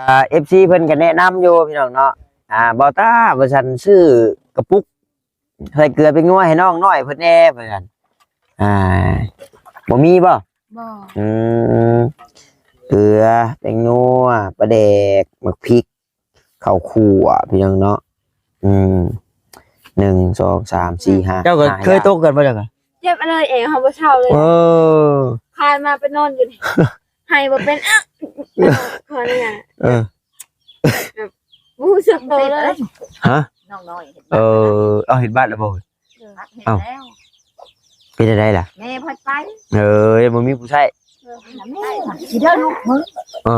ອ່າ ເອັຟຊີ ເພິ່ນກໍແນະນຳຢູ່ພີ່ນ້ອງເນາະ ອ່າ ບ່າວຕ້າວ່າຊັ້ນ ຊື້ກະປຸກໃສ່ເກືອແປ້ງນົວໃຫ້ນ້ອງນ້ອຍເພິ່ນແດ່ວ່າຊັ້ນ ອ່າ ບໍ່ມີບໍ່? ບໍ່ ອືມ ເກືອ ແປ້ງນົວ ປາແດກ ໝາກພິກ ເຂົ້າຂົ້ວພີ່ນ້ອງເນາະ ອືມ ໜຶ່ງ ສອງ ສາມ ສີ່ ຫ້າ ເຈົ້າກໍເຄີຍຕົກກັນບໍ່ເຈົ້າກໍ? ເຈັບອັນນັ້ນເອງ ເຮົາບໍ່ເຊົາເລີຍ ເອີ ຄາຍມາໄປນອນຢູ່ນີ້ ໄຫ້ບໍ່ເປັນ ເອີ ຂໍອະນຸຍາດ ເອີ ແບບບໍ່ຮູ້ສຶກໂຕເລີຍ ຮະ ນ້ອງນ້ອຍເຮັດ ເອີ ເອົາເຮັດບັດແລ້ວບໍ່? ເອີ ເຮັດແລ້ວ ເປັນຈັ່ງໃດລະ? ແມ່ພັດໄປ ເອີ ບໍ່ມີຜູ້ໃຊ້ ເອີ ແມ່ຊິໄດ້ລູກມຶງ ເອີ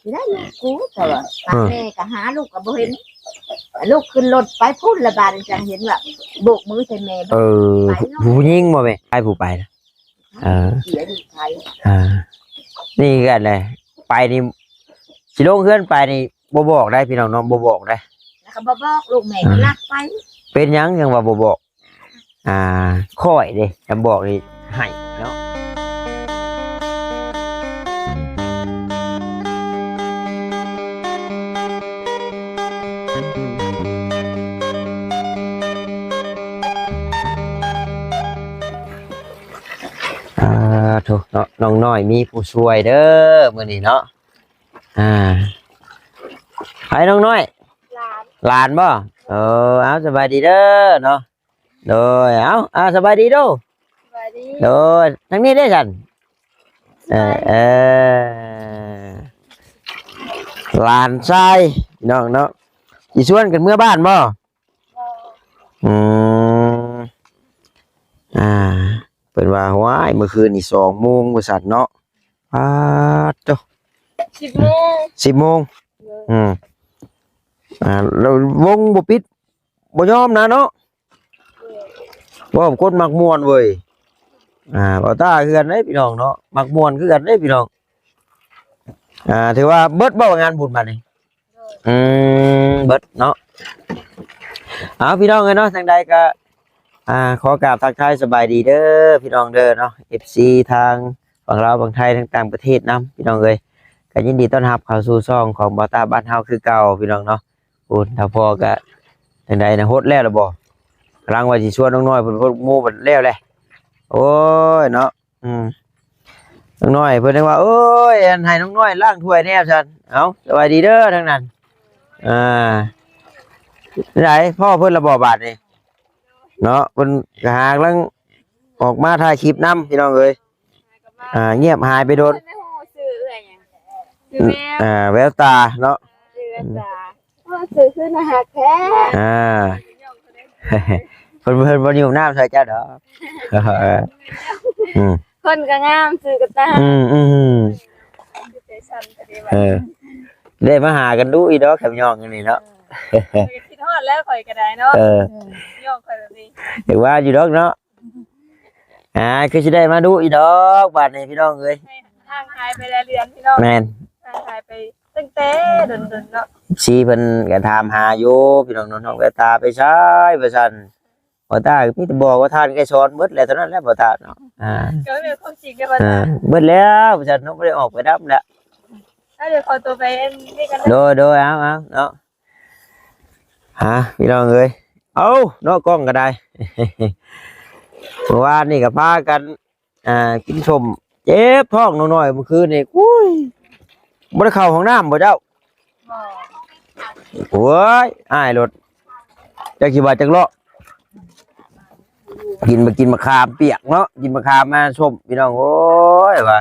ຊິໄດ້ລູກກູ ແຕ່ວ່າ ເອີ ແມ່ກໍຫາລູກກໍບໍ່ເຫັນ ລູກຂຶ້ນລົດໄປພຸ້ນລະ ບາດຈັ່ງເຫັນວ່າໂບກມືໃສ່ແມ່ ເອີ ຜູ້ຍິງບໍ່ແມ່? ໃຜຜູ້ໄປນະ? ເອີ ເສຍຢູ່ໄທ ອ່າ ນີ້ຄືກັນແຫຼະ ໄປນີ້ ຊິລົງເຮືອນໄປນີ້ບໍ່ບອກໄດ໋ພີ່ນ້ອງເນາະ ບໍ່ບອກໄດ໋ ແລ້ວກໍບໍ່ບອກ ລູກແມ່ກໍລັກໄປ ເປັນຫຍັງຈັ່ງວ່າບໍ່ບອກ? ອ່າ ຂ້ອຍເດ້ ຄັນບອກນີ້ໃຫ້ເນາະ ອ່າ ໂທ້ເນາະ ນ້ອງນ້ອຍມີຜູ້ຊ່ວຍເດີມື້ນີ້ເນາະ ອ່າ ໃຜນ້ອງນ້ອຍ? ຫຼານ ຫຼານບໍ່? ເອີ ເອົາ ສະບາຍດີເດີເນາະ ໂດຍ ເອົາ ອ່າ ສະບາຍດີດູ ສະບາຍດີ ໂດຍ ທາງນີ້ເດ້ຊັ້ນ ເອີ ເອີ ຫຼານຊາຍພີ່ນ້ອງເນາະ ຊິຊວນກັນເມືອບ້ານບໍ່? ບໍ່ ອືມ ອ່າ ເພິ່ນວ່າ ໂອ້ຍ ມື້ຄືນນີ້ສອງໂມງວ່າຊັ້ນເນາະ ປາດໂທ້ ສິບໂມງ ສິບໂມງ ໂດຍ ອືມ ອ່າ ແລ້ວວົງບໍ່ປິດ ບໍ່ຍອມນະເນາະ ເອີ ເວົ້າຄົນມັກມ່ວນເວີຍ ອ່າ ບ່າວຕ້າຄືກັນເດ້ພີ່ນ້ອງເນາະ ມັກມ່ວນຄືກັນເດ້ພີ່ນ້ອງ ອ່າ ຖືວ່າເບິດບໍ່ງານບຸນບາດນີ້? ໂດຍ ອືມ ເບິດເນາະ ເອົາ ພີ່ນ້ອງເອີຍເນາະ ທາງໃດກໍ ອ່າ ຂໍກາບທັກທາຍສະບາຍດີເດີພີ່ນ້ອງເດີເນາະ ເອັຟຊີ ທາງຝັ່ງລາວ ຝັ່ງໄທ ທາງຕ່າງປະເທດນຳ ພີ່ນ້ອງເອີຍ ກໍຍິນດີຕ້ອນຮັບເຂົ້າສູ່ຊ່ອງຂອງບ່າວຕ້າບ້ານເຮົາຄືເກົ່າ ພີ່ນ້ອງເນາະ ໂອ້ ຖ້າພໍ່ກໍຈັ່ງໃດນະ ຫົດແລ້ວລະບໍ່? ກຳລັງວ່າຊິຊວນນ້ອງນ້ອຍເພິ່ນ ຫົດໝູ່ເພິ່ນແລ້ວແຫຼະ ໂອ້ຍເນາະ ອືມ ນ້ອງນ້ອຍເພິ່ນຍັງວ່າ ໂອ້ຍ ອັນໃຫ້ນ້ອງນ້ອຍລ້າງຖ້ວຍແດ່ຊັ້ນ ເອົ້າ ສະບາຍດີເດີທາງນັ້ນ ອ່າ ໃດ ພໍ່ເພິ່ນລະບໍ່ບາດນີ້ເນາະ ເພິ່ນກໍຫາກຳລັງອອກມາຖ່າຍຄລິບນຳ ພີ່ນ້ອງເອີຍ ອ່າ ງຽບຫາຍໄປດົນ ເພິ່ນໄດ້ຮູ້ຊື່ເອື້ອຍຫຍັງ? ຊື່ແວວ ອ່າ ແວວຕາເນາະ ຊື່ແວວຕາ ໂອ້ ຊື່ຄືໜ້າຮັກແທ້ ອ່າ ເພິ່ນ ເພິ່ນບໍ່ຍູ້ມນ້ຳໃສ່ເຈົ້າດອກ ອືມ ຄົນກໍງາມ ຊື່ກໍຕາ ອືມ ອືມ ໃຈສັ່ນກໍດີວ່າ ເອີ ໄດ້ມາຫາກັນດຸອີກດອກ ຄຳຍອງອັນນີ້ເນາະ ເອີ ຄິດຮອດແລ້ວຂ້ອຍກໍໄດ້ເນາະ ເອີ ຍອງຂ້ອຍແບບນີ້ ຖືວ່າຢູ່ດອກເນາະ ອ່າ ຄືຊິໄດ້ມາດຸອີກດອກບາດນີ້ພີ່ນ້ອງເອີຍ ຫ່າງຫາຍໄປຫຼາຍເດືອນພີ່ນ້ອງ ແມ່ນ ຫ່າງຫາຍໄປຕັ້ງແຕ່ດົນໆເນາະ ຊີເພິ່ນກໍຖາມຫາຢູ່ພີ່ນ້ອງເນາະ ນ້ອງແວວຕາໄປໃສວ່າຊັ້ນ ບໍ່ຕາມີແຕ່ບອກວ່າທ່ານໄກສອນເບິດແລ້ວເທົ່ານັ້ນແຫຼະບໍ່ຕາເນາະ ອ່າ ກໍແມ່ນຄວາມຈິງເດ້ບໍ່ຕາ ອ່າ ເບິດແລ້ວວ່າຊັ້ນເນາະ ບໍ່ໄດ້ອອກໄປນຳແລ້ວ ແລ້ວດຽວຂໍຕົວໄປອັນນີ້ກັນເດີ ໂດຍ ໂດຍ ເອົາ ເອົາເນາະ ຫາ ພີ່ນ້ອງເອີຍ ເອົາເນາະ ກ້ອງກໍໄດ້ ເມື່ອວານນີ້ກໍພາກັນ ອ່າ ກິນສົ້ມ ເຈັບທ້ອງນ້ອຍໆ ເມື່ອຄືນນີ້ ໂອ້ຍ ບໍ່ໄດ້ເຂົ້າຫ້ອງນ້ຳບໍ່ເຈົ້າ? ບໍ່ ໂອ້ຍ ອ້າຍໂລດ ຈັກຊິວ່າຈັກເລາະ ກິນ ມາກິນໝາກຂາມປຽກເນາະ ກິນໝາກຂາມມາສົ້ມ ພີ່ນ້ອງ ໂອ້ຍ ວ່າ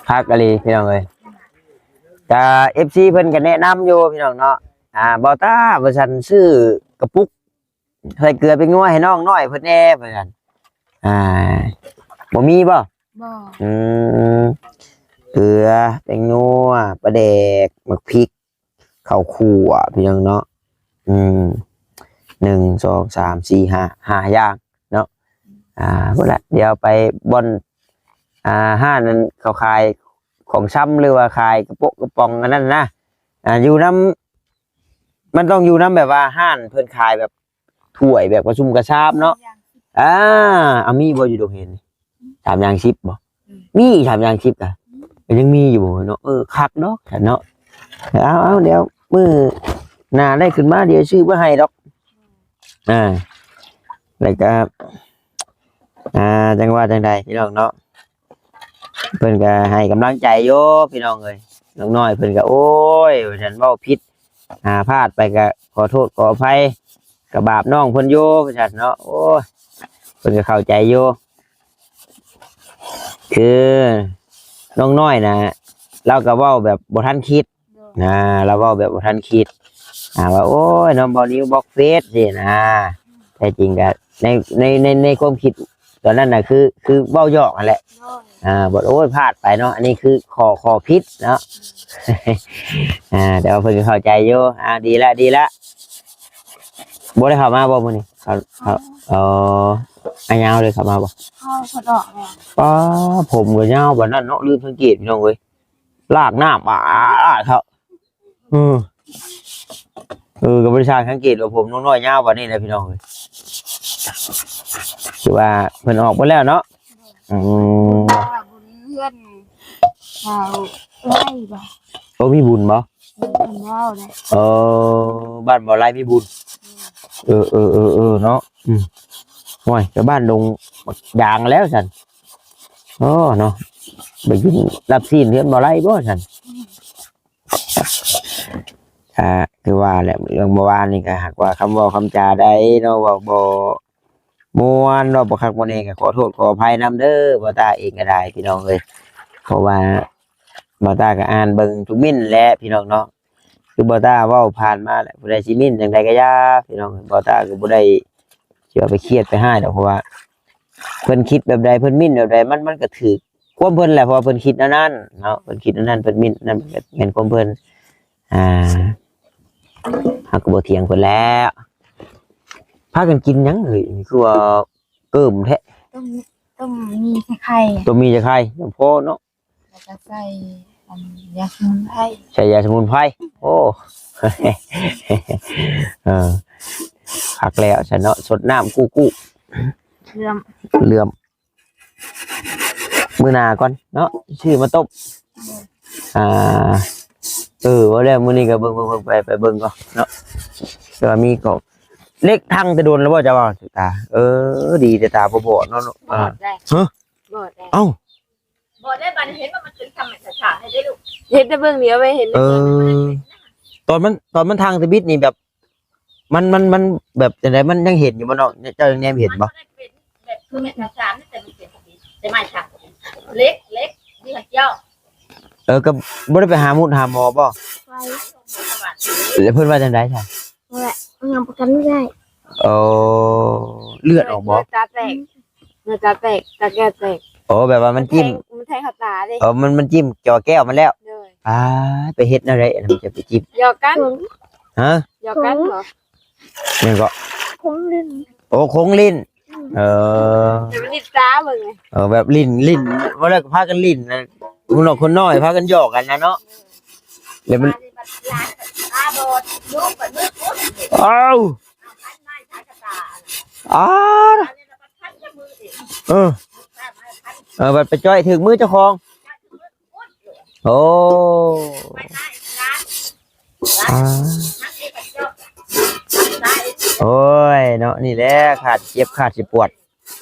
ຄັກອີ່ຫຼີ ພີ່ນ້ອງເອີຍ ກະ ເອັຟຊີ ເພິ່ນກະແນະນຳຢູ່ ພີ່ນ້ອງເນາະ ອ່າ ບ່າວຕ້າວ່າຊັ້ນ ຊື້ກະປຸກ ໃສ່ເກືອແປ້ງນົວໃຫ້ນ້ອງນ້ອຍເພິ່ນແດ່ວ່າຊັ້ນ ອ່າ ບໍ່ມີບໍ່? ບໍ່ ອືມ ເກືອ ແປ້ງນົວ ປາແດກ ໝາກພິກ ເຂົ້າຂົ້ວ ພີ່ນ້ອງເນາະ ອືມ ໜຶ່ງ ສອງ ສາມ ສີ່ ຫ້າ ຫ້າຢ່າງເນາະ ອ່າ ພຸ້ນລະ ດຽວໄປບ່ອນ ອ່າ ຮ້ານນັ້ນເຂົາຂາຍຂອງຊຳ ຫຼືວ່າຂາຍກະໂປະກະປ໋ອງອັນນັ້ນນະ ອ່າ ຢູ່ນຳ ມັນຕ້ອງຢູ່ນຳແບບວ່າຮ້ານເພິ່ນຂາຍແບບ ຖ້ວຍແບບກະຊຸມກະຊາມເນາະ ອ່າ ເອົາ ມີບໍ່ຢູ່ດົງເຫັນ ສາມຢ່າງສິບບໍ່? ອືມ ມີສາມຢ່າງສິບນະ ອືມ ກໍຍັງມີຢູ່ເນາະ ເອີ ຄັກດອກຊັ້ນເນາະ ເອົາໆ ດຽວມື້ໜ້າໄດ້ຂຶ້ນມາ ດຽວຊື້ມາໃຫ້ດອກ. ອ່າ ແລ້ວກໍ ອ່າ ຈັ່ງວ່າຈັ່ງໃດພີ່ນ້ອງເນາະ ເພິ່ນກໍໃຫ້ກຳລັງໃຈຢູ່ພີ່ນ້ອງເອີຍ. ນ້ອງນ້ອຍເພິ່ນກໍ ໂອ້ຍ ວ່າຊັ້ນ ເວົ້າຜິດ ອ່າ ພາດໄປກໍຂໍໂທດຂໍອະໄພ ກໍບາບນ້ອງເພິ່ນຢູ່ ວ່າຊັ້ນເນາະ. ໂອ້ຍ ເພິ່ນກໍເຂົ້າໃຈຢູ່ ຄືນ້ອງນ້ອຍນະ ລາວກໍເວົ້າແບບບໍ່ທັນຄິດ ນະ ລາວເວົ້າແບບບໍ່ທັນຄິດ ອ່າ ວ່າ ໂອ້ຍ ນ້ອງເບົານິວບລັອກເຟສ ຊີ້ນະ. ແທ້ຈິງກໍໃນ ໃນ ໃນ ໃນຄວາມຄິດຕອນນັ້ນນະ ຄື ຄືເວົ້າຢອກຫັ້ນແຫຼະ ອ່າ ບໍ່ ໂອ້ຍ ພາດໄປເນາະ ອັນນີ້ຄືຂໍ ຂໍຜິດເນາະ ອ່າ ແຕ່ວ່າເພິ່ນກໍເຂົ້າໃຈຢູ່. ອ່າ ດີລະ ດີລະ ບໍ່ໄດ້ເຂົ້າມາບໍ່ມື້ນີ້? ເຂົ້າ ເຂົ້າ ອໍ ອ້າຍຍາວເລີຍເຂົ້າມາບໍ່? ເຂົ້າ ເພິ່ນອອກແລ້ວ. ປ້າ ຜົມກໍຍາວປານນັ້ນເນາະ ລືມສັງເກດ ພີ່ນ້ອງເອີຍ. ລາກນ້ຳ ອາ ອາ ເຂົ້າ ເອີ ເອີ ກໍບໍ່ໄດ້ຊ່າງສັງເກດວ່າຜົມນ້ອງນ້ອຍຍາວປານນີ້ແຫຼະ ພີ່ນ້ອງເອີຍ. ຄືວ່າເພິ່ນອອກເບິດແລ້ວເນາະ. ອືມ ວ່າບຸນເຮືອນ ເອີ ໄລ່ບໍ່? ໂອ້ ມີບຸນບໍ່? ເອີ ເພິ່ນເວົ້າໄດ໋. ເອີ ບ້ານບໍ່ໄລ່ມີບຸນ. ເອີ ເອີ ເອີ ເນາະ. ອືມ ໂອ້ຍ ກໍບ້ານດົງບັກຢາງແລ້ວຊັ້ນ. ອໍ ເນາະ ໄປກິນລາບຊີ້ນເຮືອນບໍ່ໄລ່ບໍ່ຊັ້ນ? ອ່າ ຄືວ່າແຫຼະ ເລື່ອງເມື່ອວານນີ້ກໍຫາກວ່າຄຳເວົ້າຄຳຈາໃດເນາະ ເວົ້າບໍ່ມ່ວນ ເວົ້າບໍ່ຄັກບໍ່ແນ່ ກໍຂໍໂທດຂໍອະໄພນຳເດີ. ບ່າວຕ້າເອງກໍໄດ້ ພີ່ນ້ອງເອີຍ ເພາະວ່າບ່າວຕ້າກໍອ່ານເບິ່ງທຸກເມັ້ນແຫຼະ ພີ່ນ້ອງເນາະ. ຄືບ່າວຕ້າເວົ້າຜ່ານມາແຫຼະ ຜູ້ໃດຊິເມັ້ນຈັ່ງໃດກໍຢ່າ ພີ່ນ້ອງ. ບ່າວຕ້າກໍບໍ່ໄດ້ຊິເອົາໄປຄຽດໄປຮ້າຍດອກ ເພາະວ່າເພິ່ນຄິດແບບໃດ ເພິ່ນເມັ້ນແບບໃດ ມັນ ມັນກໍຖືກຄວາມເພິ່ນແຫຼະ ເພາະວ່າເພິ່ນຄິດແນວນັ້ນເນາະ ເພິ່ນຄິດແນວນັ້ນ ເພິ່ນເມັ້ນແນວນັ້ນ ມັນກໍແມ່ນຄວາມເພິ່ນ. ອ່າ ເຮົາກໍບໍ່ຖຽງເພິ່ນແລ້ວ. ພາກັນກິນຫຍັງເອີຍ? ຄືວ່າເກີມແທ້. ຕົ້ມ ຕົ້ມໝີ່ໃສ່ໄຂ່ ຕົ້ມໝີ່ໃສ່ໄຂ່ ຍັງພໍເນາະ. ແລ້ວກໍໃສ່ ອັນ ຢາສະໝຸນໄພ ໃສ່ຢາສະໝຸນໄພ. ໂອ້ ເອີ ຄັກແລ້ວຊັ້ນເນາະ ສົດນ້ຳກູ້ໆ ເຫຼື້ອມ ເຫຼື້ອມ. ມື້ໜ້າກ່ອນເນາະ ຊື້ມາຕົ້ມ. ອ່າ ເອີ ວ່າແລ້ວມື້ນີ້ກໍເບິ່ງ ເບິ່ງ ເບິ່ງ ໄປ ໄປເບິ່ງກ່ອນເນາະ ແຕ່ວ່າມີກໍເຫຼັກທັງແຕ່ດົນແລ້ວບໍ່ ເຈົ້າວ່າຕາ? ເອີ ດີແຕ່ຕາບໍ່ບອດເນາະ. ບອດໄດ໋. ຮະ? ບອດໄດ໋. ເອົ້າ ບໍ່ໄດ້ ບາດນີ້ເຫັນວ່າມັນເປັນທຳມະຊາດໃຫ້ເດ້ລູກ ເຫັນແຕ່ເບິ່ງດຽວໄວ້ ເຫັນ ເອີ ຕອນມັນ ຕອນມັນທາງທະບິດນີ້ແບບ ມັນ ມັນ ມັນແບບຈັ່ງໃດ ມັນຍັງເຫັນຢູ່ບໍ່ນ້ອງ? ເຈົ້າຍັງແນມເຫັນບໍ່? ມັນບໍ່ໄດ້ເປັນແບບຄືແມ່ນທາງສາມ ແຕ່ມັນເປັນທະບິດ ແຕ່ໄມ້ສັກ ເຫຼັກ ເຫຼັກ ທີ່ເຂົາເຈົ້າ ເອີ ກໍບໍ່ໄດ້ໄປຫາໝົດຫາໝໍບໍ່? ໄປ ແລ້ວເພິ່ນວ່າຈັ່ງໃດຊະ? ນັ້ນແຫຼະ ຍັງປະກັນບໍ່ໄດ້. ໂອ້ ເລືອດອອກບໍ່? ຕາແຕກ ເອີ ຕາແຕກ ຕາແກ້ວແຕກ. ໂອ້ ແບບວ່າມັນຈິ້ມ ມັນແທງ ມັນແທງເຂົ້າຕາເດ້. ເອີ ມັນ ມັນຈິ້ມຈໍແກ້ວມັນແລ້ວ. ໂດຍ. ອ້າ ໄປເຮັດແນວໃດອັນນັ້ນ ມັນຈະໄປຈິ້ມ? ຢອກກັນ. ຮະ? ຢອກກັນບໍ່? ແມ່ນກໍ ຄົງຫຼິ້ນ. ໂອ້ ຄົງຫຼິ້ນ. ອືມ. ເອີ ແຕ່ມັນຫຼິ້ນຕາເບິ່ງ. ເອີ ແບບຫຼິ້ນ ຫຼິ້ນ ວ່າແລ້ວກໍພາກັນຫຼິ້ນນະ ຄົນນ້ອຍ ຄົນນ້ອຍພາກັນຢອກກັນນະເນາະ. ແລ້ວມັນ ຕາບອດ ລູກກໍມືກຸດ. ອ້າວ ອ້າວ ເອີ ເອີ ບັດໄປຈ້ອຍຖືກມືເຈົ້າຂອງ. ໂອ້ ອາ ໂອ້ຍເນາະ ນີ້ແຫຼະ ຂາດເຈັບຂາດຊິປວດ.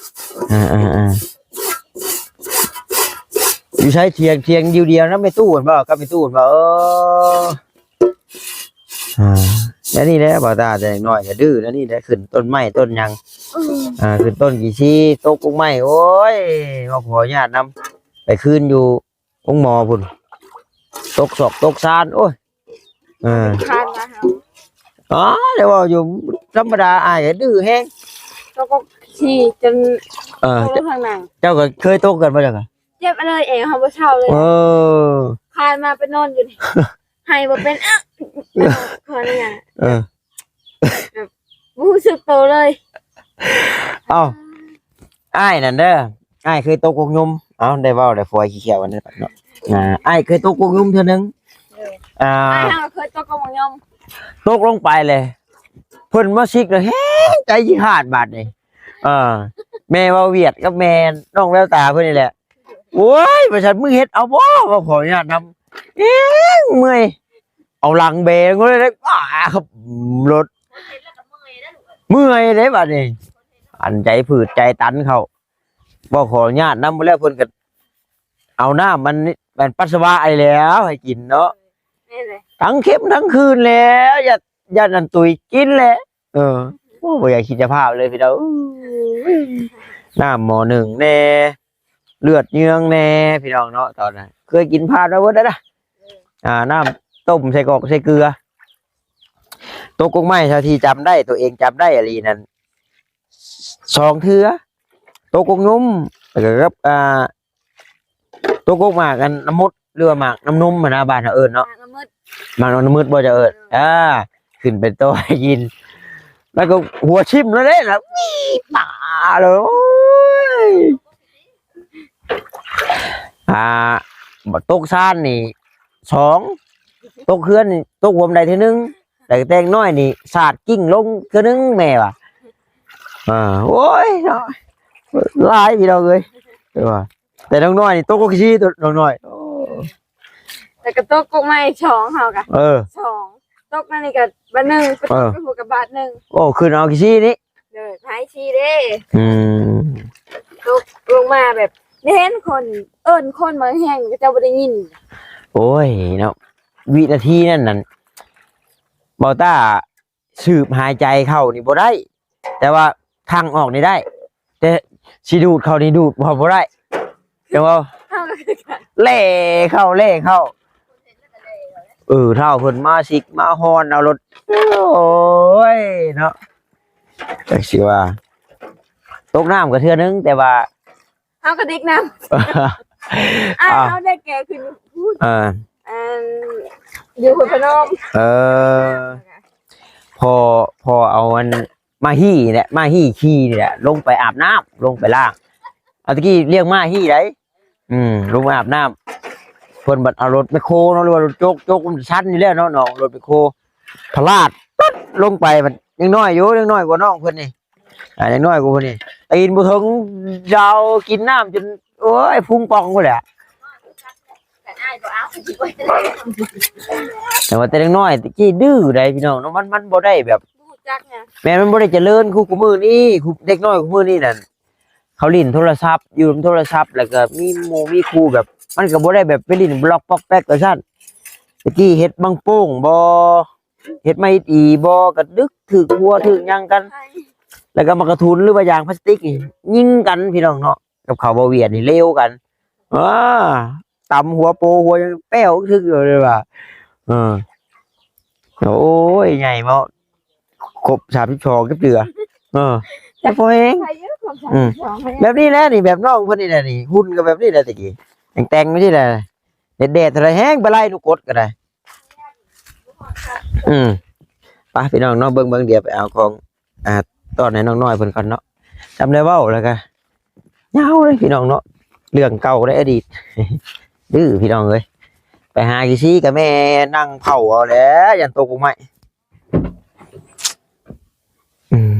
ອ່າໆໆ ຢູ່ໃສ? ຖຽງ ຖຽງຢູ່ດຽວນຳແມ່ຕູ້ຫັ້ນບໍ່? ກັບແມ່ຕູ້ຫັ້ນບໍ່? ເອີ ອ່າ ແນວນີ້ແຫຼະ ບ່າວຕາແຕ່ນ້ອຍກໍດື້ແນວນີ້ແຫຼະ ຂຶ້ນຕົ້ນໄມ້ຕົ້ນຫຍັງ ອືມ ອ່າ ຂຶ້ນຕົ້ນກີ່ຊີ ຕົກກົກໄມ້ ໂອ້ຍ ມາຂໍອະນຸຍາດນຳ ໄປຄືນຢູ່ໂຮງໝໍພຸ້ນ ຕົກຊອກຕົກຊານ ໂອ້ຍ ເອີ ຄານວ່າເຮົາ ອໍ ແຕ່ເວົ້າຢູ່ທຳມະດາ ອ້າຍກໍດື້ແຮງ ຕົກກໍຂີ່ຈົນ ເອີ ຕົກລົງທາງໜັງ ເຈົ້າກໍເຄີຍຕົກກັນບໍ່? ເຈົ້າກໍ ເຈັບອັນນັ້ນເອງ ເຮົາບໍ່ເຊົາເລີຍ ເອີ ຄານມາໄປນອນຢູ່ນີ້ ໄຫ້ບໍ່ເປັນ ເອີ ຂໍອະນຸຍາດ ເອີ ແບບບໍ່ຮູ້ສຶກໂຕເລີຍ. ເອົ້າ ອ້າຍນັ້ນເດີ ອ້າຍເຄີຍຕົກກົກຍຸມ ເອົ້າ ໄດ້ເວົ້າໄດ້ຟອຍຂີ້ຂຽວກັນເນາະ ອ່າ ອ້າຍເຄີຍຕົກກົກຍຸມເທື່ອໜຶ່ງ ເອີ ອ່າ ອ້າຍເຮົາເຄີຍຕົກກົກຍຸມ ຕົກລົງໄປເລີຍ ເພິ່ນມາຊິກແລ້ວແຮງໃຈຊິຂາດບາດນີ້ ເອີ ແມ່ເວົ້າຫວຽດກັບແມ່ນ້ອງແວວຕາເພິ່ນນີ້ແຫຼະ ໂອ້ຍ ວ່າຊັ້ນ ມຶງເຮັດເອົາບໍ່? ວ່າຂໍອະນຸຍາດນຳ ເອງ ເມື່ອຍ ເອົາຫຼັງແບງເລີຍ ອ້າ ລົດ ເມື່ອຍເດ້ບາດນີ້ ອັນໃຈຜືດໃຈຕັນເຂົ້າ. ເວົ້າຂໍອະນຸຍາດນຳ ແລ້ວເພິ່ນກໍເອົານ້ຳມັນ ແມ່ນປັດສະວະໄອ້ແລ້ວໃຫ້ກິນເນາະ ແມ່ນເລີຍ ທັງເຄັມທັງຄືນແລ້ວ ຢ້ານ ຢ້ານອັນຕຸຍກິນແຫຼະ. ເອີ ໂອ້ ບໍ່ຢາກຄິດສະພາບເລີຍພີ່ນ້ອງເອີຍ ນ້ຳໝໍ້ໜຶ່ງແດ່ ເລືອດເຍືອງແດ່ພີ່ນ້ອງເນາະ. ຕອນນັ້ນເຄີຍກິນຜ່ານມາເບິດແລ້ວນະ ອ່າ ນ້ຳຕົ້ມໃສ່ກອກໃສ່ເກືອ. ຕົກກົກໄມ້ເທົ່າທີ່ຈຳໄດ້ ຕົວເອງຈຳໄດ້ອີ່ຫຼີນັ້ນ ສອງເທື່ອ ຕົກກົກຫຍຸ່ມ ແລ້ວກໍກັບ ອ່າ ຕົກກົກໝາກອັນນ້ຳມົດ ຫຼືວ່າໝາກນ້ຳນົມຫັ້ນນະ ບ້ານເຮົາເອີ້ນເນາະ ໝາກນ້ຳມຶດ ໝາກນ້ຳມຶດບໍ່ເຈົ້າເອີ້ນ ເອີ ອ່າ ຂຶ້ນໄປຕໍ່ໃຫ້ກິນ ແລ້ວກໍຫົວຖິ້ມແລ້ວເດ້ນະ ວີປາເລີຍ ໂອ້ຍ ອ່າ ຕົກຊານນີ້ສອງ ຕົກເຮືອນນີ້ຕົກຫົວບັນໄດເທື່ອໜຶ່ງ ແຕ່ແຕ່ນ້ອຍນີ້ສາດກິ້ງລົງເທື່ອໜຶ່ງແມ່ວ່າ ອ່າ ໂອ້ຍເນາະ ຫຼາຍພີ່ນ້ອງເອີຍ ແຕ່ນ້ອງນ້ອຍນີ້ຕົກກົກຂີ້ ຕົວນ້ອງນ້ອຍ ໂອ້ ແລ້ວກໍຕົກກົກໄມ້ສອງ ເຮົາກໍ ເອີ ສອງ ຕົກນັ້ນນີ້ກໍບາດໜຶ່ງ ໄປຕົກ ເອີ ຢູ່ພຸ້ນກໍບາດໜຶ່ງ ໂອ້ ຂຶ້ນເອົາຂີ້ນີ້ ໂດຍ ພາຍຊີເດ້ ອືມ ຕົກລົງມາແບບ ເຫັນຄົນເອີ້ນຄົນມາແຮງ ເຂົາເຈົ້າບໍ່ໄດ້ຍິນ ໂອ້ຍເນາະ ວິນາທີນັ້ນນັ້ນ ເບົາຕ້າ ສູບຫາຍໃຈເຂົ້ານີ້ບໍ່ໄດ້ ແຕ່ວ່າທາງອອກນີ້ໄດ້ ແຕ່ຊິດູດເຂົ້ານີ້ດູດບໍ່ ບໍ່ໄດ້ ຈັ່ງວ່າ ເຮົາກໍຄືກັນ ແລ່ເຂົ້າ ແລ່ເຂົ້າ ເອີ ທ້າວເພິ່ນມາຊິກມາຮອນເອົາລົດ ໂອ້ຍເນາະ ຈັກຊິວ່າ ຕົກນ້ຳກໍເທື່ອໜຶ່ງ ແຕ່ວ່າ ເຮົາກະດິກນຳ ອ້າຍ ເຮົາໄດ້ແກ່ຂຶ້ນພຸ້ນ ເອີ ອັນ ຢູ່ໂພນພະນົມ ເອີ ພໍ່ ພໍ່ເອົາອັນ ມ້າຮີ້ນີ້ແຫຼະ ມ້າຮີ້ຂີ່ນີ້ແຫຼະ ລົງໄປອາບນ້ຳ ລົງໄປລ້າງ ເອົາ ຕະກີ້ລ້ຽງມ້າຮີ້ໃດ ອືມ ລົງໄປອາບນ້ຳ ເພິ່ນບັດເອົາລົດແມັກໂຄເນາະ ຫຼືວ່າລົດໂຈກ ໂຈກມັນຊັນຢູ່ແລ້ວເນາະ ນ້ອງ ລົດແມັກໂຄ ພະລາດ ປຶດ ລົງໄປ ມັນຍັງນ້ອຍຢູ່ ຍັງນ້ອຍກວ່ານ້ອງເພິ່ນນີ້ ອ່າ ຍັງນ້ອຍກວ່າເພິ່ນນີ້ ຕີນບໍ່ເຖິງ ດາວກິນນ້ຳຈົນ ໂອ້ຍ ພຸງປ່ອງພຸ້ນແຫຼະ ແຕ່ວ່າແຕ່ເດັກນ້ອຍຕະກີ້ດື້ໃດພີ່ນ້ອງເນາະ ມັນ ມັນບໍ່ໄດ້ແບບ ບໍ່ຮູ້ຈັກຫຍັງ ແມ່ນ ມັນບໍ່ໄດ້ຈະເລີນຄື ຄືມື້ນີ້ ຄືເດັກນ້ອຍຄືມື້ນີ້ນັ້ນ ເຂົາຫຼິ້ນໂທລະສັບ ຢູ່ນຳໂທລະສັບ ແລ້ວກໍມີໝູ່ມີຄູ່ແບບ ມັນກໍບໍ່ໄດ້ແບບໄປຫຼິ້ນບລັອກປອກແປັກວ່າຊັ້ນ ຕະກີ້ເຮັດບັ້ງໂປ່ງບໍ່ ເຮັດໄມ້ອີ່ບໍ່ ກະດຶກຖືກຫົວຖືກຫຍັງກັນ ແລ້ວກໍໝາກກະທຸນ ຫຼືວ່າຢາງພລາສຕິກນີ້ຍິງກັນພີ່ນ້ອງເນາະ ກັບເຂົາເວົ້າຫວຽດນີ້ເລວກັນ ອາ ຕຳຫົວໂປຫົວຫຍັງແປ້ວທຶກຢູ່ເລີຍວ່າ ເອີ ໂອ້ຍ ໃຫຍ່ເນາະ ຄົບສາມສິບສອງຈັກເທື່ອ ເອີ ແຕ່ພໍແຮງ ອືມ ແບບນີ້ແຫຼະນີ້ ແບບນ້ອງເພິ່ນນີ້ແຫຼະນີ້ ຫຸ່ນກໍແບບນີ້ແຫຼະແຕ່ກີ້ ແຕ່ງໆ ໄວ້ຊີ້ແຫຼະ ແດດໆ ເທົ່າໃດແຮງ ບໍ່ໄລ່ໜູກົດກໍໄດ້ ອືມ ໄປພີ່ນ້ອງເນາະ ເບິ່ງ ເບິ່ງ ດຽວໄປເອົາຂອງ ອ່າ ຕ້ອນໃຫ້ນ້ອງນ້ອຍເພິ່ນກ່ອນເນາະ ຈຳໄດ້ເວົ້າແລ້ວກໍຍາວເລີຍພີ່ນ້ອງເນາະ ເລື່ອງເກົ່າໃນອະດີດ ດື້ພີ່ນ້ອງເອີຍ ໄປຫາຂີ້ຊີ້ກັບແມ່ນັ່ງເຜົາເອົາແຫຼະ ຢ້ານຕົກກົກໄມ້ ອືມ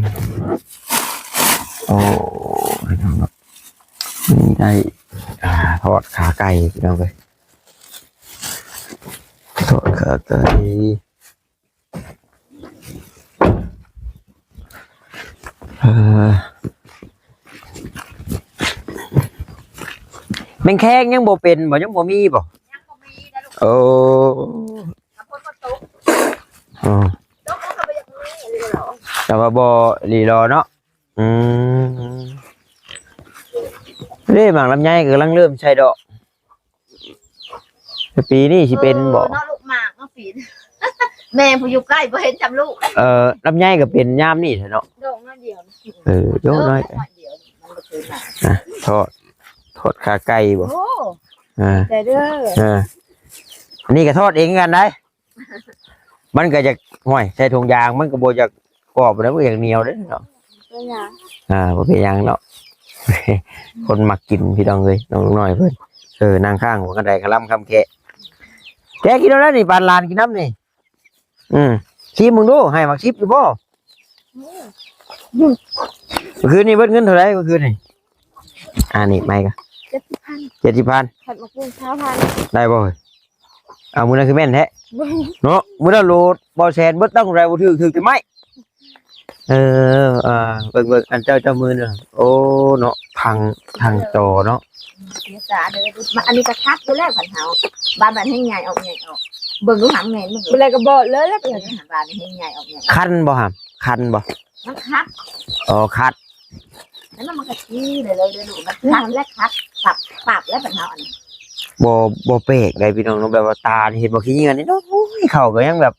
ໂອ້ ພີ່ນ້ອງເນາະ ນີ້ໄດ້ ອ່າ ທອດຂາໄກ່ພີ່ນ້ອງເອີຍ ທອດຂາໄກ່ ເອີ ແມງແຄງຍັງບໍ່ເປັນບໍ່ ຍັງບໍ່ມີບໍ່ ຍັງບໍ່ມີນະລູກ ໂອ້ ຝົນບໍ່ຕົກ ອໍ ຕົກແລ້ວກໍບໍ່ຢາກມີອີ່ຫຼີດອກ ແຕ່ວ່າບໍ່ຫຼີ່ລໍເນາະ ອືມ ເດ້ ໝາກລຳໄຍກໍກຳລັງເລີ່ມໃສ່ດອກ ແຕ່ປີນີ້ຊິເປັນບໍ່ ເອີ ເນາະ ລູກໝາກມາປີນ ແມ່ຜູ້ຢູ່ໃກ້ບໍ່ເຫັນຈຳລູກ ເອີ ລຳໄຍກໍເປັນຍາມນີ້ແຫຼະເນາະ ດອກນ້ອຍດຽວ ເອີ ດອກນ້ອຍ ເອີ ດຽວ ອ່ະ ທອດ ທອດຂາໄກ່ບໍ່ ໂອ້ ອ່າ ໃຈເດີ ເອີ ອັນນີ້ກໍທອດເອງຄືກັນໄດ ມັນກໍຢາກ ຫ້ວຍ ໃສ່ຖົງຢາງ ມັນກໍບໍ່ຢາກກອບແລ້ວ ມັນຢາກໜຽວເດ້ເນາະ ເປັນຫຍັງ ອ່າ ບໍ່ເປັນຫຍັງເນາະ ຄົນມັກກິນພີ່ນ້ອງເອີຍ ນ້ອງນ້ອຍເພິ່ນ ເອີ ນັ່ງຂ້າງຫົວກັນໄດ ຄະລຳຄຳແຄະ ແກະກິນເອົາແລ້ວນີ້ ປານຫຼານກິນນຳນີ້ ອືມ ຊີມເບິ່ງດູ ໃຫ້ໝາກສິບຢູ່ບໍ່ ມື້ຄືນນີ້ເບິດເງິນເທົ່າໃດ ມື້ຄືນນີ້ ອ່າ ນີ້ໄມກະ ເຈັດສິບພັນ ເຈັດສິບພັນ ຄັນໝາກຫຸ່ງ ຊາວພັນ ໄດ້ບໍ່ເຮີ້ຍ? ເອົາ ມື້ນັ້ນຄືແມ່ນແທ້ເນາະ. ມື້ນັ້ນໂລດບໍ່ແຊນເບິດ ຕັ້ງໃດບໍ່ຖືກ ຖືກແຕ່ໄມ້. ເອີ ເອີ ເບິ່ງໆ ອັນເຈົ້າ ເຈົ້າມືເນາະ. ໂອ້ເນາະ ພັງ ພັງຈອເນາະ. ເສຍສາເດີ ອັນນີ້ກໍຄັກຢູ່ແລ້ວ ຄັນເຮົາ ບາດ ບາດແຮ່ງໃຫຍ່ອອກ ໃຫຍ່ອອກ. ເບິ່ງດູຫຳແມ່ນ ເບິ່ງ ບໍ່ໄດ້ກໍບອກເລີຍແລ້ວ ບາດແຮ່ງໃຫຍ່ອອກ ໃຫຍ່ອອກ. ຄັນບໍ່ຫຳ ຄັນບໍ່? ມັນຄັດ. ອໍ ຄັດ. ແລ້ວມັນກໍຊີ້ໄດ້ເລີຍເດີລູກ ມັນຄັດແລະຄັດປັບປັບແລ້ວບັດເຮົາອັນນີ້. ບໍ່ ບໍ່ແປກໃດພີ່ນ້ອງເນາະ ແບບວ່າຕານີ້ເຫັນບໍ່ຂີ້ເຫຍື້ອນີ້ເນາະ. ໂອ້ຍ ເຂົ້າກໍຍັງແບບ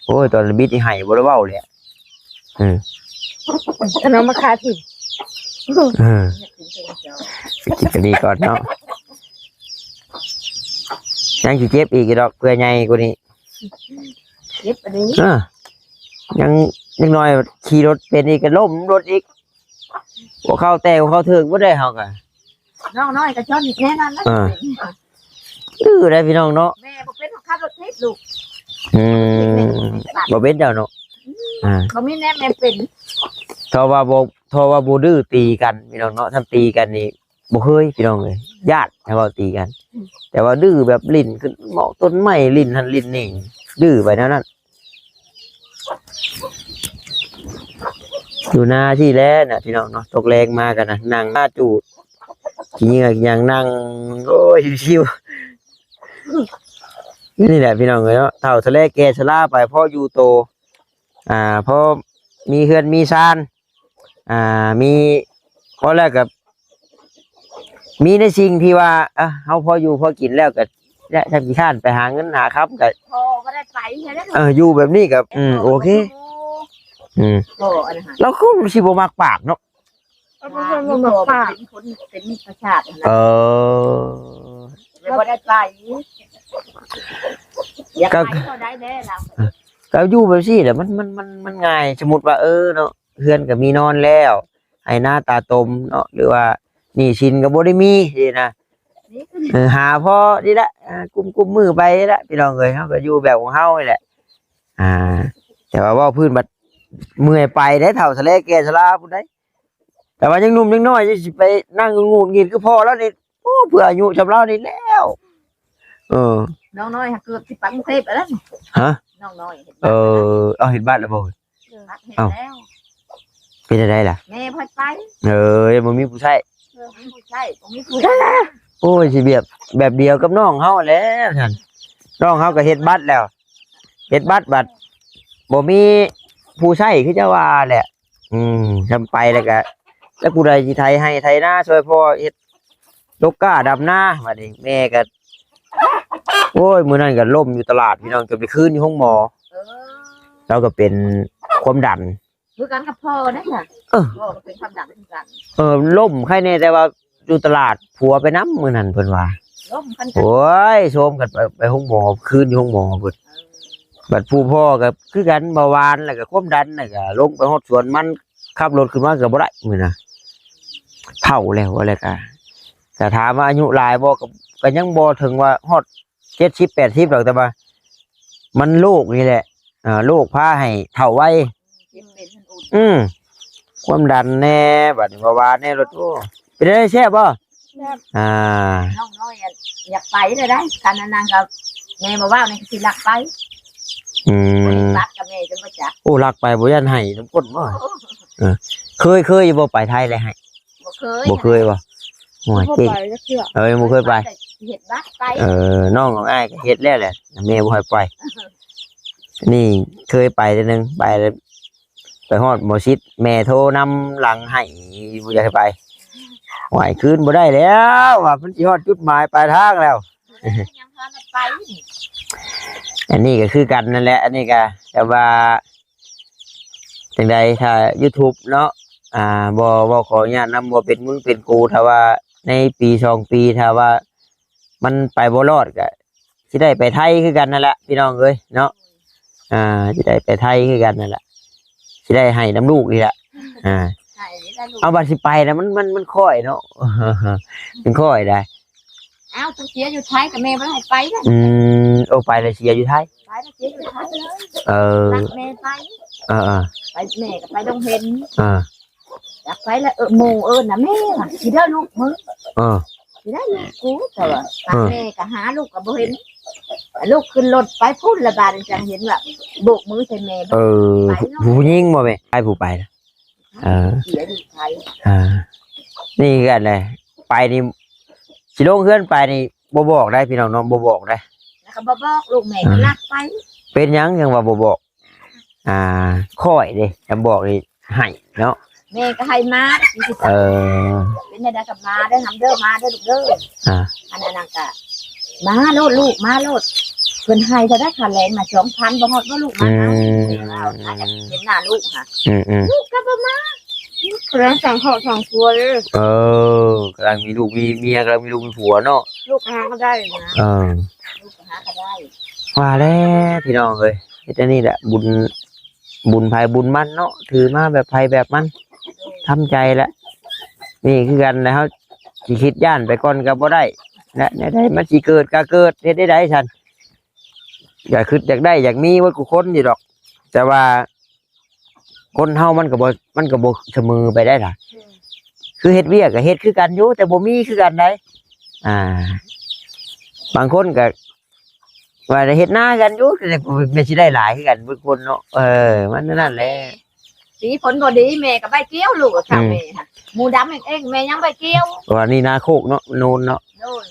ໂອ້ຍ ຕອນບິດນີ້ໄຫ້ບໍ່ໄດ້ເວົ້າແຫຼະ. ເອີ ອັນນັ້ນມາຄາຖິ້ມ. ເອີ ຊິກິນຕົວນີ້ກ່ອນເນາະ. ຍັງຊິເຈັບອີກຢູ່ດອກ ເພື່ອໃຫຍ່ກວ່ານີ້. ເຈັບອັນນີ້ ເອີ ຍັງ ຍັງນ້ອຍຂີ່ລົດເປັນອີກ ກໍລົ້ມລົດອີກ. ຫົວເຂົ່າແຕກ ຫົວເຂົ່າເທີກບໍ່ໄດ້ເຮົາກະ. ນ້ອງນ້ອຍກໍຈອນແນ່ນອນນະ. ເອີ ດື້ໄດ໋ພີ່ນ້ອງເນາະ. ແມ່ບໍ່ເປັນ ຂັບລົດຕິດລູກ. ອືມ ບໍ່ເປັນດອກເນາະ. ອືມ ອ່າ ບໍ່ມີແນວແມ່ເປັນ. ຖ້າວ່າບໍ່ ຖ້າວ່າບໍ່ດື້ຕີກັນພີ່ນ້ອງເນາະ. ຖ້າຕີກັນນີ້ ບໍ່ເຄີຍພີ່ນ້ອງເອີຍ ຢ້ານໃຫ້ເວົ້າຕີກັນ. ອືມ ແຕ່ວ່າດື້ແບບຫຼິ້ນຂຶ້ນໝອກຕົ້ນໄມ້ ຫຼິ້ນຫັ້ນຫຼິ້ນນີ້ ດື້ໄປແນວນັ້ນ. ຢູ່ນາທີ່ແລນະພີ່ນ້ອງເນາະ. ຕົກແລງມາກັນນະ ນັ່ງໜ້າຈູດ ຂີ້ເຫຍື້ອຫຍັງນັ່ງ ໂອ້ຍ ຊິວໆ. ນີ້ແຫຼະພີ່ນ້ອງເອີຍເນາະ ເຖົ້າຊະແລແກ່ຊະລາໄປ ພໍຢູ່ໂຕ ອ່າ ພໍມີເຮືອນມີຊານ ອ່າ ມີ ພໍແລ້ວກໍມີໃນສິ່ງທີ່ວ່າ ເອີ ເຮົາພໍຢູ່ພໍກິນແລ້ວກໍ ແລະ ທຳຂີ້ຄ້ານໄປຫາເງິນຫາຄຳກໍ ພໍບໍ່ໄດ້ໄປ. ເອີ ຢູ່ແບບນີ້ກໍ ອືມ ໂອເຄ. ອືມ ລາວຄືຊິບໍ່ມັກປາກເນາະ. ເອີ ເປັນຄົນເປັນມິດປະສາດນະ. ເອີ ແລ້ວບໍ່ໄດ້ໄປ ຢາກໄປກໍໄດ້ແດ່ລາວ. ກໍຢູ່ແບບຊີ້ແຫຼະ ມັນ ມັນ ມັນ ມັນງ່າຍ. ສົມມຸດວ່າ ເອີເນາະ ເຮືອນກໍມີນອນແລ້ວ ໄຮ່ນາຕາຕົມເນາະ ຫຼືວ່າໜີ້ສິນກໍບໍ່ໄດ້ມີຊີ້ນະ. ເອີ ຫາພໍນີ້ແຫຼະ ອ່າ ກຸ້ມໆມືໄປນີ້ແຫຼະພີ່ນ້ອງເອີຍ. ເຮົາກໍຢູ່ແບບຂອງເຮົານີ້ແຫຼະ. ອ່າ ແຕ່ວ່າເວົ້າພື້ນບັດເມື່ອຍໄປເດ້ ເຖົ້າຊະແລແກ່ຊະລາພຸ້ນໃດ. ແຕ່ວ່າຍັງໜຸ່ມຍັງນ້ອຍ ຍັງຊິໄປນັ່ງຫງຸດຫງິດຄືພໍ່ລາວນີ້. ໂອ້ ເພື່ອອາຍຸສ່ຳລາວນີ້ແລ້ວ. ເອີ ນ້ອງນ້ອຍຫາເກືອບຊິໄປກຸງເທບແລ້ວ. ຮະ? ນ້ອງນ້ອຍເຮັດ ເອີ ເອົາເຮັດບັດແລ້ວບໍ່? ເອີ ເຮັດແລ້ວ. ເປັນຈັ່ງໃດລະ? ແມ່ບໍ່ໃຫ້ໄປ. ເອີ ບໍ່ມີຜູ້ໃຊ້. ເອີ ບໍ່ມີຜູ້ໃຊ້ ບໍ່ມີຜູ້ໃຊ້. ໂອ້ຍ ຊິແບບ ແບບດຽວກັບນ້ອງເຮົາແລ້ວຊັ້ນ. ນ້ອງເຮົາກໍເຮັດບັດແລ້ວ ເຮັດບັດບັດບໍ່ມີຜູ້ໃຊ້ຄືເຈົ້າວ່າແຫຼະ. ອືມ ທຳໄປແລ້ວກະ ແລ້ວຜູ້ໃດຊິໄຖໄຮ່ໄຖນາຊ່ວຍພໍ່ເຮັດດົກກ້າດຳນາ. ບາດນີ້ແມ່ກະ ໂອ້ຍ ມື້ນັ້ນກະລົ້ມຢູ່ຕະຫຼາດພີ່ນ້ອງ ຈົນໄປຄືນຢູ່ໂຮງໝໍ. ເອີ ລາວກະເປັນຄວາມດັນ ຄືກັນກັບພໍ່ເດ້. ເອີ ພໍ່ກະເປັນຄວາມດັນຄືກັນ. ເອີ ລົ້ມໄຄແນ່ ແຕ່ວ່າ ຢູ່ຕະຫຼາດ ຜົວໄປນຳມື້ນັ້ນເພິ່ນວ່າ. ໂອ້ຍ ໂຊມກັນໄປ ໄປໂຮງໝໍ ຄືນຢູ່ໂຮງໝໍພຸ້ນ. ເອີ ບັດຜູ້ພໍ່ກໍຄືກັນ ເບົາຫວານ ແລ້ວກໍຄວາມດັນ ແລ້ວກໍລົງໄປຮອດສວນມັນ ຂັບລົດຂຶ້ນມາກໍບໍ່ໄດ້ມື້ນະ. ເຖົ້າແລ້ວ ວ່າແລ້ວກໍ ກໍຖາມວ່າອາຍຸຫຼາຍບໍ່ ກໍ ກໍຍັງບໍ່ເຖິງວ່າຮອດເຈັດສິບແປດສິບດອກ ແຕ່ວ່າມັນໂລກນີ້ແຫຼະ ອ່າ ໂລກພາໃຫ້ເຖົ້າໄວ. ເຈັບເປັນມັນອຸ່ນ. ອືມ ຄວາມດັນແດ່ ບາດນີ້ເບົາຫວານແດ່ ລົດ. ໂອ້ ເປັນໄດ ແຊບບໍ່? ແຊບ. ອ່າ ນ້ອງນ້ອຍ ອັນ ຢາກໄປເລີຍໄດ໋ ຄັນອັນນັ້ນກໍແມ່ບໍ່ເວົ້ານີ້ກໍຊິລັກໄປ. ອືມ ລັກກັບແມ່ຈົນບໍ່ຈັກ. ໂອ້ ລັກໄປບໍ່ຢ້ານໄຫ້ນຳຄົນບໍ່? ເອີ ເຄີຍ ເຄີຍຢູ່ບໍ່ ໄປໄທແລ້ວໄຫ້? ບໍ່ເຄີຍ. ບໍ່ເຄີຍບໍ່? ໂອ້ຍ ບໍ່ເກັ່ງ ໄປຈັກເທື່ອ. ເອີ ບໍ່ເຄີຍໄປ. ເຮັດບັດໄປ. ເອີ ນ້ອງຂອງອ້າຍກໍເຮັດແລ້ວແຫຼະ ແມ່ບໍ່ໃຫ້ໄປ. ນີ້ເຄີຍໄປເທື່ອໜຶ່ງ ໄປ ໄປຮອດໝໍຊິດ ແມ່ໂທນຳຫຼັງໃຫ້ ບໍ່ຢາກໃຫ້ໄປ. ໂອ້ຍ ຄືນບໍ່ໄດ້ແລ້ວ ວ່າມັນຊິຮອດຈຸດໝາຍປາຍທາງແລ້ວ. ຍັງພາກັນໄປນີ້. ອັນນີ້ກໍຄືກັນນັ້ນແຫຼະ ອັນນີ້ກໍ ແຕ່ວ່າ ຈັ່ງໃດ ຖ້າຢູທູບເນາະ ອ່າ ບໍ່ ບໍ່ ຂໍອະນຸຍາດນຳ ບໍ່ເປັນມຶງເປັນກູ ຖ້າວ່າໃນປີສອງປີ ຖ້າວ່າມັນໄປບໍ່ລອດ ກະຊິໄດ້ໄປໄທຄືກັນນັ້ນແຫຼະ ພີ່ນ້ອງເອີຍເນາະ. ອ່າ ຊິໄດ້ໄປໄທຄືກັນນັ້ນແຫຼະ ຊິໄດ້ໄຫ້ນຳລູກນີ້ແຫຼະ. ອ່າ ເອົາ ບັດຊິໄປນະ ມັນ ມັນ ມັນຄ້ອຍເນາະ ມັນຄ້ອຍໄດ໋. ອ້າວ ຕົວເສຍຢູ່ໄທກໍແມ່ບໍ່ໄດ້ໃຫ້ໄປນະ. ອືມ ໂອ ໄປແລ້ວເສຍຢູ່ໄທ. ໄປແລ້ວເສຍຢູ່ໄທເລີຍ. ເອີ ລັກແມ່ໄປ. ເອີໆ ໄປແມ່ກໍໄປດົງເຫັນ. ເອີ ຢາກໄປແລ້ວ ເອີ ໝູ່ເອີ້ນນະ ແມ່ວ່າ ຊິເດີລູກມຶງ. ເອີ ຊິໄດ້ລູກກູ ແຕ່ວ່າ ເອີ ແມ່ກໍຫາລູກກໍບໍ່ເຫັນ. ລຸກຂຶ້ນລົດໄປພຸ້ນລະບາດນີ້ ຈັ່ງເຫັນວ່າໂບກມືໃສ່ແມ່. ເອີ ໄປເນາະ ຜູ້ຍິງບໍ່ແມ່? ໃຜຜູ້ໄປນະ? ເອີ ເສຍຢູ່ໄທ. ອ່າ ນີ້ຄືກັນແຫຼະ ໄປນີ້ ຊິລົງເຮືອນໄປນີ້ ບໍ່ບອກໄດ໋ພີ່ນ້ອງເນາະ ບໍ່ບອກໄດ໋. ແລ້ວກໍບໍ່ບອກລູກແມ່ ອ່າ ກໍລັກໄປ. ເປັນຫຍັງຈັ່ງວ່າບໍ່ບອກ? ອ່າ ຂ້ອຍເດ້ ຈະບອກນີ້ໃຫ້ເນາະ ແມ່ກໍໃຫ້ມາ. ເອີ ເປັນແນວໃດກໍມາເດີ ນຳເດີ ມາເດີລູກເດີ. ອ່າ ອັນນັ້ນກໍມາໂລດລູກ ມາໂລດ. ເພິ່ນໃຫ້ເທົ່າໃດຄ່າແລງນະ? ສອງພັນ ບໍ່ຮອດບໍ່ລູກ? ມາ ອືມ ເອົາ ເຫັນໜ້າລູກຫະ. ອືມໆ ລູກກໍບໍ່ມາ ກຳລັງສ້າງຄອບສ້າງຄົວເດ້. ເອີ ກຳລັງມີລູກມີເມຍ ກຳລັງມີລູກມີຜົວເນາະ ລູກຫາກໍໄດ້ນະ. ເອີ ລູກຫາກໍໄດ້. ວ່າແລ້ວພີ່ນ້ອງເອີຍ ເຮັດອັນນີ້ແຫຼະ ບຸນ ບຸນໃຜບຸນມັນເນາະ ຖືມາແບບໃຜແບບມັນ ທຳໃຈແຫຼະ. ນີ້ຄືກັນແຫຼະ ເຮົາຊິຄິດຢ້ານໄປກ່ອນກໍບໍ່ໄດ້ ແລະ ແນວໃດມັນຊິເກີດກໍເກີດ ເຮັດໄດ້ໃດຊັ້ນ? ກໍຄິດຢາກໄດ້ຢາກມີເບິດທຸກຄົນຢູ່ດອກ ແຕ່ວ່າຄົນເຮົາມັນກໍບໍ່ ມັນກໍບໍ່ສະເໝີໄປໄດ້ລະ. ອືມ ຄືເຮັດວຽກກໍເຮັດຄືກັນຢູ່ ແຕ່ບໍ່ມີຄືກັນໃດ໋. ອ່າ ບາງຄົນກໍ ວ່າໄດ້ເຮັດນາກັນຢູ່ ແຕ່ແມ່ນຊິໄດ້ຫຼາຍຄືກັນເບິດຄົນເນາະ. ເອີ ມັນນັ້ນແຫຼະ ສີຝົນບໍ່ດີ ແມ່ກໍໄປກ່ຽວລູກ ເອົາ ອືມ ແມ່ຫະ ໝູດຳເອງໆ ແມ່ຍັງໄປກ່ຽວ. ວ່ານີ້ນາໂຄກເນາະ ໂນນເນາະ. ໂດຍ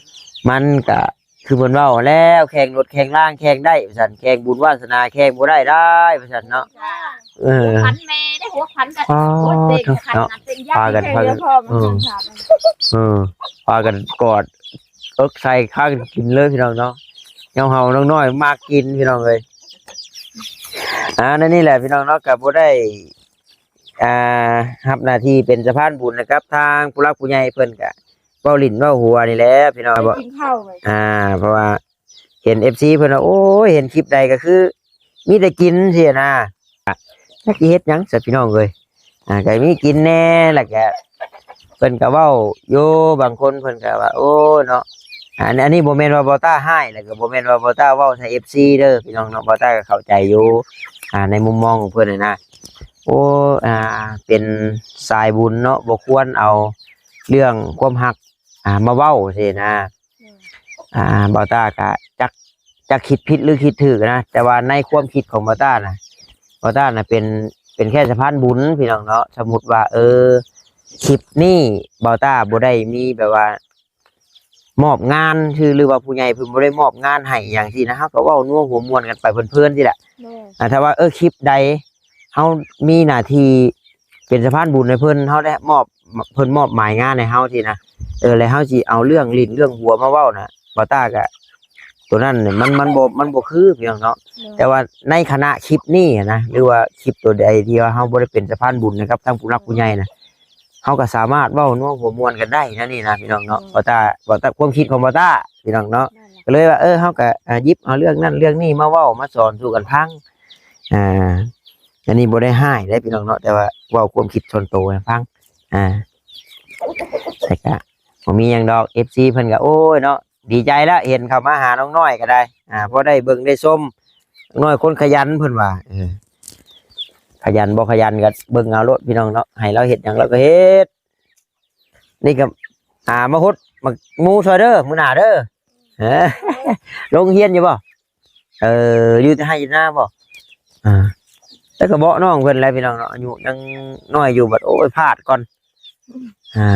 ມັນກະຄືເພິ່ນເວົ້າແລ້ວ ແຂ່ງລົດແຂ່ງລາງແຂ່ງໄດ້ວ່າຊັ້ນ ແຂ່ງບຸນວາສະໜາແຂ່ງບໍ່ໄດ້ດາຍວ່າຊັ້ນເນາະ. ເອີ ພັນແມ່ໄດ້ຫົວພັນກໍ ອໍ ໂອ້ຍ ເຕັງ ເນາະ ຄັນເຕັງ ພາກັນ ພາກັນ ເອີ ເອີ ພາກັນກອດ ເອິກໃສ່ຂ້າງກິນເລີຍພີ່ນ້ອງເນາະ. ຍາມເຮົານ້ອງນ້ອຍມັກກິນພີ່ນ້ອງເອີຍ. ອ່າ ໃນນີ້ແຫຼະພີ່ນ້ອງເນາະ ກໍບໍ່ໄດ້ ອ່າ ຮັບໜ້າທີ່ເປັນສະພານບຸນໃຫ້ກັບທາງຜູ້ຫຼັກຜູ້ໃຫຍ່ເພິ່ນ ກໍເວົ້າຫຼິ້ນເວົ້າຫົວນີ້ແຫຼະພີ່ນ້ອງ. ໄປກິນເຂົ້າໄປ ອ່າ ເພາະວ່າເຫັນເອັຟຊີເພິ່ນວ່າ ໂອ້ຍ ເຫັນຄລິບໃດກໍຄືມີແຕ່ກິນຊີ້ນະ. ຈັກຊິເຮັດຫຍັງຊະພີ່ນ້ອງເອີຍ. ອ່າ ກໍມີກິນແດ່ ແລ້ວກໍເພິ່ນກໍເວົ້າຢູ່ ບາງຄົນເພິ່ນກໍວ່າ ໂອ້ເນາະ ອັນ ອັນນີ້ບໍ່ແມ່ນວ່າບ່າວຕ້າຮ້າຍ ແລ້ວກໍບໍ່ແມ່ນວ່າບ່າວຕ້າເວົ້າໃສ່ເອັຟຊີເດີພີ່ນ້ອງເນາະ. ບ່າວຕ້າກໍເຂົ້າໃຈຢູ່ ອ່າ ໃນມຸມມອງຂອງເພິ່ນຫັ້ນນະ. ໂອ້ ອ່າ ເປັນສາຍບຸນເນາະ ບໍ່ຄວນເອົາເລື່ອງຄວາມຮັກ ອ່າ ມາເວົ້າຊີ້ນະ. ອືມ ອ່າ ບ່າວຕ້າກະຈັກ ຈັກຄິດຜິດຫຼືຄິດຖືກນະ ແຕ່ວ່າໃນຄວາມຄິດຂອງບ່າວຕ້ານະ ບ່າວຕ້ານະເປັນ ເປັນແຄ່ສະພານບຸນພີ່ນ້ອງເນາະ. ສົມມຸດວ່າ ເອີ ຄລິບນີ້ບ່າວຕ້າບໍ່ໄດ້ມີແບບວ່າມອບງານ ຄື ຫຼືວ່າຜູ້ໃຫຍ່ເພິ່ນບໍ່ໄດ້ມອບງານໃຫ້ຫຍັງຊີ້ນະ ເຮົາກໍເວົ້ານົວຫົວມ່ວນກັນໄປເພີນໆຊີ້ແຫຼະ. ແມ່ນ ອ່າ ຖ້າວ່າ ເອີ ຄລິບໃດ ເຮົາມີໜ້າທີ່ເປັນສະພານບຸນໃຫ້ເພິ່ນ ເຮົາໄດ້ມອບ ເພິ່ນມອບໝາຍງານໃຫ້ເຮົາຊີ້ນະ ເອີ ແລ້ວເຮົາຊິເອົາເລື່ອງຫຼິ້ນເລື່ອງຫົວມາເວົ້ານະ ບ່າວຕ້າກະ ໂຕນັ້ນມັນ ມັນບໍ່ ມັນບໍ່ຄືພີ່ນ້ອງເນາະ. ແມ່ນ ແຕ່ວ່າໃນຂະນະຄລິບນີ້ນະ ຫຼືວ່າຄລິບໂຕໃດທີ່ວ່າເຮົາບໍ່ໄດ້ເປັນສະພານບຸນໃຫ້ກັບທາງຜູ້ຫຼັກຜູ້ໃຫຍ່ນະ ເຮົາກໍສາມາດເວົ້ານົວຫົວມ່ວນກັນໄດ້ນະ ນີ້ນະພີ່ນ້ອງເນາະ. ແມ່ນ ບ່າວຕ້າ ບ່າວຕ້າ ຄວາມຄິດຂອງບ່າວຕ້າພີ່ນ້ອງເນາະ ແມ່ນແຫຼະ ກໍເລີຍວ່າ ເອີ ເຮົາກໍ ອ່າ ຫຍິບເອົາເລື່ອງນັ້ນເລື່ອງນີ້ມາເວົ້າມາສອນສູ່ກັນຟັງ. ອ່າ ອັນນີ້ບໍ່ໄດ້ຮ້າຍເດ້ພີ່ນ້ອງເນາະ ແຕ່ວ່າເວົ້າຄວາມຄິດສ່ວນໂຕໃຫ້ຟັງ. ອ່າ ແຕ່ກະບໍ່ມີຫຍັງດອກ ເອັຟຊີເພິ່ນກະ ໂອ້ຍເນາະ ດີໃຈລະ ເຫັນເຂົ້າມາຫານ້ອງນ້ອຍກໍໄດ້ ອ່າ ພໍໄດ້ເບິ່ງໄດ້ຊົມ. ນ້ອຍຄົນຂະຫຍັນເພິ່ນວ່າ ເອີ ຂະຫຍັນບໍ່ຂະຫຍັນກໍເບິ່ງເອົາໂລດພີ່ນ້ອງເນາະ ໃຫ້ລາວເຮັດຫຍັງລາວກໍເຮັດ. ນີ້ກໍ ອ່າ ມາຫົດໝາກມູຊ່ອຍເດີ ມື້ໜ້າເດີ. ເອີ ລົງຮຽນຢູ່ບໍ່? ເອີ ຢູ່ແຕ່ໄຮ່ຢູ່ນາບໍ່? ອ່າ ແຕ່ກໍບອກນ້ອງເພິ່ນແຫຼະພີ່ນ້ອງເນາະ ອາຍຸຍັງນ້ອຍຢູ່ ບັດ ໂອ້ຍ ພາດກ່ອນ. ອ່າ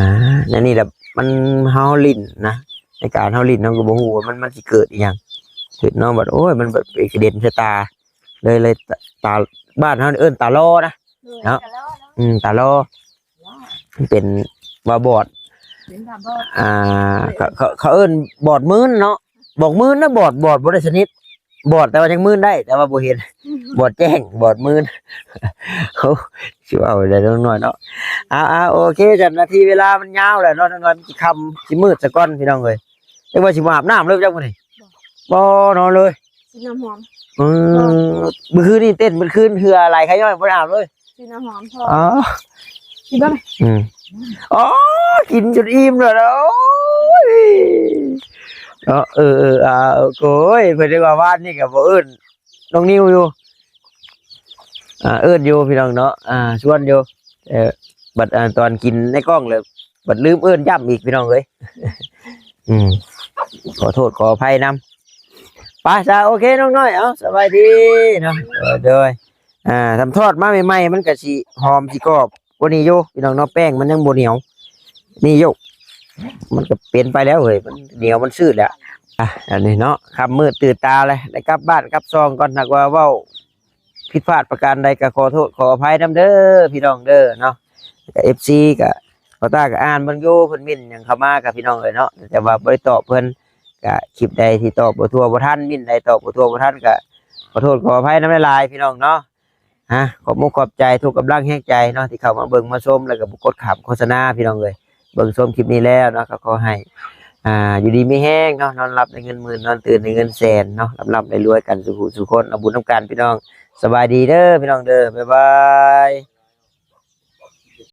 ອັນນີ້ແຫຼະ ມັນ ເຮົາຫຼິ້ນນະ ໃນການເຮົາຫຼິ້ນ ເຮົາກໍບໍ່ຮູ້ວ່າມັນ ມັນຊິເກີດອີ່ຫຍັງ. ເຫັນນ້ອງບັດ ໂອ້ຍ ມັນບັດໄປກະເດັນໃສ່ຕາ ເລີຍ ເລີຍ ຕາ ຕາ ບ້ານເຮົາເອີ້ນຕາລໍນະ ໂດຍ ເນາະ ຕາລໍເນາະ ອືມ ຕາລໍ ເປັນວ່າບອດ ເປັນຕາບອດ ອ່າ ເຂົາ ເຂົາ ເຂົາເອີ້ນບອດມືນເນາະ ບອກມືນນະ ບອດ ບອດບໍ່ໄດ້ສະໜິດ ບອດແຕ່ວ່າຍັງມືນໄດ້ ແຕ່ວ່າບໍ່ເຫັນ ອືມ ບອດແຈ້ງ ບອດມືນ. ໂອ້ ຊິເວົ້າໄດ້ນ້ອຍໆເນາະ. ເອົາໆ ໂອເຄ ຊັ້ນນາທີເວລາມັນຍາວແລ້ວເນາະ ນ້ອຍໆ ມັນຊິຄ່ຳຊິມືດສາກ່ອນພີ່ນ້ອງເອີຍ. ຈັກວ່າຊິມາອາບນ້ຳເລີຍຈັກມື້ນີ້ ບໍ່ ບໍ່ນອນເລີຍ. ກິນນ້ຳຫອມ ເອີ ບໍ່ ມື້ຄືນນີ້ເຕັ້ນເບິດຄືນ ເຫື່ອໄຫຼໄຄຍ້ອຍ ບໍ່ໄດ້ອາບເລີຍ. ກິນນ້ຳຫອມພໍ ອໍ ກິນເບິ່ງ ອືມ ອໍ ກິນຈົນອີ່ມແລ້ວ ໂອ້ຍ ເນາະ ເອີໆ ອ່າ ໂອ້ຍ ເພິ່ນເອີ້ນວ່າວານນີ້ກໍບໍ່ເອີ້ນນ້ອງນິວຢູ່ ອ່າ ເອີ້ນຢູ່ພີ່ນ້ອງເນາະ ອ່າ ຊວນຢູ່ ເອີ ບັດ ອ່າ ຕອນກິນໃນກ້ອງແລ້ວ ບັດລືມເອີ້ນຢ້ຳອີກພີ່ນ້ອງເອີຍ. ອືມ ຂໍໂທດຂໍອະໄພນຳ. ໄປຊະ ໂອເຄນ້ອງນ້ອຍ ເອົາ ສະບາຍດີເນາະ ໂດຍ ໂດຍ ອ່າ ທຳທອດມາໃໝ່ໆ ມັນກະຊິຫອມຊິກອບກວ່ານີ້ຢູ່ ພີ່ນ້ອງເນາະ ແປ້ງມັນຍັງບໍ່ໜຽວ ນີ້ຢູ່ ມັນກະເປັນໄປແລ້ວເຮີ້ຍ ມັນໜຽວມັນຊືດແລ້ວ ອ່ະ ອັນນີ້ເນາະ ຄ່ຳມືດຕື່ນຕາແລ້ວ ໄດ້ກັບບ້ານກັບຊ່ອງກ່ອນ ຫາກວ່າເວົ້າ ຜິດພາດປະການໃດກໍຂໍໂທດຂໍອະໄພນຳເດີພີ່ນ້ອງເດີເນາະ ແລະກໍເອັຟຊີກໍ ບ່າວຕ້າກໍອ່ານເບິ່ງຢູ່ ເພິ່ນເມັ້ນຫຍັງເຂົ້າມາກໍພີ່ນ້ອງເອີຍເນາະ ແຕ່ວ່າບໍ່ໄດ້ຕອບເພິ່ນ ກໍຄລິບໃດທີ່ຕອບບໍ່ທົ່ວບໍ່ທັນ ເມັ້ນໃດຕອບບໍ່ທົ່ວບໍ່ທັນ ກໍຂໍໂທດຂໍອະໄພນຳຫຼາຍໆ ພີ່ນ້ອງເນາະ ຮະ ຂອບມຸກຂອບໃຈທຸກກຳລັງແຮງໃຈເນາະ ທີ່ເຂົ້າມາເບິ່ງມາຊົມ ແລ້ວກໍບໍ່ກົດຂ້າມໂຄສະນາ ພີ່ນ້ອງເອີຍ ເບິ່ງຊົມຄລິບນີ້ແລ້ວເນາະ ກໍຂໍໃຫ້ ອ່າ ຢູ່ດີມີແຮງເນາະ ນອນຫຼັບໄດ້ເງິນໝື່ນ ນອນຕື່ນໄດ້ເງິນແສນເນາະ ລ່ຳໆລວຍໆກັນສູ່ຜູ້ສູ່ຄົນ ເອົາບຸນນຳກັນພີ່ນ້ອງ ສະບາຍດີເດີພີ່ນ້ອງເດີ ບາຍບາຍ.